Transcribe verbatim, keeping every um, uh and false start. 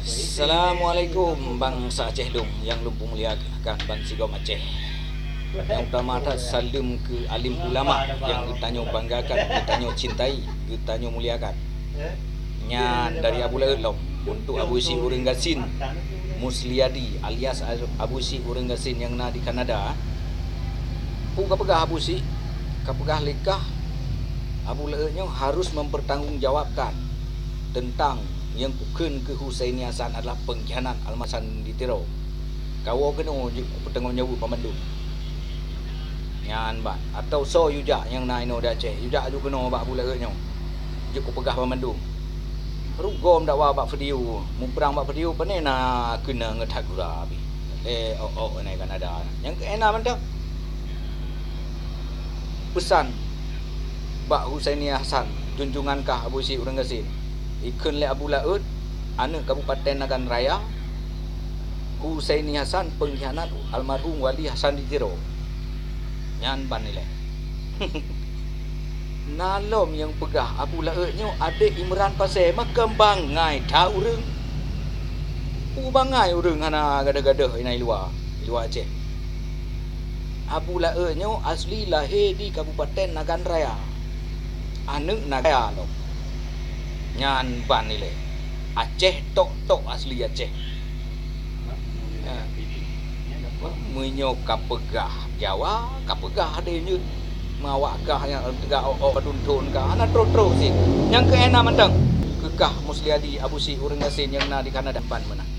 Assalamualaikum bansa Aceh lôn nyang lôn peumuliakan bansigom Aceh. Nyang utama that saleuem keu alim ulama nyang geutanyoe banggakan, geutanyoe cintai, geutanyoe muliakan. Nyan dari Abu Laôt lom, untuk Abu Syik ureuëng gasien Musliadi alias Abu Syik ureuëng gasien nyang na di Kanada. Peue ka peugah Abu Syik? Ka peugah lé kah Abu Laôt nyoe harus mempertanggungjawabkan teuntang nyang kukheun keu Husaini Hasan adalah pengkhianat almarhum di Tiro. Kawoe keunoe jeuet kupeutanggong jaweueb banmandum. Nyan ban, atau soe yue jak nyang na inoe di Aceh, yue jak aju keunoe bak Abu Laôt nyoe. Jeuet kupeugah banmandum. Rugom dakwa bak video, muprang bak video, pane na keuneuk ngeuthat gura pih. Eh, ok-ok, nai Kanada. Nyang keu ena mantong. Peusan bak Husaini Hasan, junjungan kah Abu Syik ureuëng gasien. Ikheun lé Abu Laôt, aneuëk Kabupaten Nagan Raya, Husaini Hasan pengkhianat almarhum Wali Hasan di Tiro. Nyan ban ilée. Na lom nyang peugah Abu Laôt nyoe adék Imran Pasé, makam bangai that ureuëng. Peue bangai ureuëng hana gadôh-gadôh inan i luwa, i luwa Aceh. Abu Laôt nyoe asli lahé di Kabupaten Nagan Raya. Aneuëk Nagan Raya lom. Nyan ban ilée. Aceh tok-tok asli Aceh. Ha. Meunyoe ka peugah Jawa, ka peugah deh nyoe. Mawak kah nyang teuga ok-ok padum thon kah, hana troh-troh cit. Nyang keu ena mantong. Keu kah Musliadi Abu Syik ureuëng gasien nyang na di Kanada ban meunan.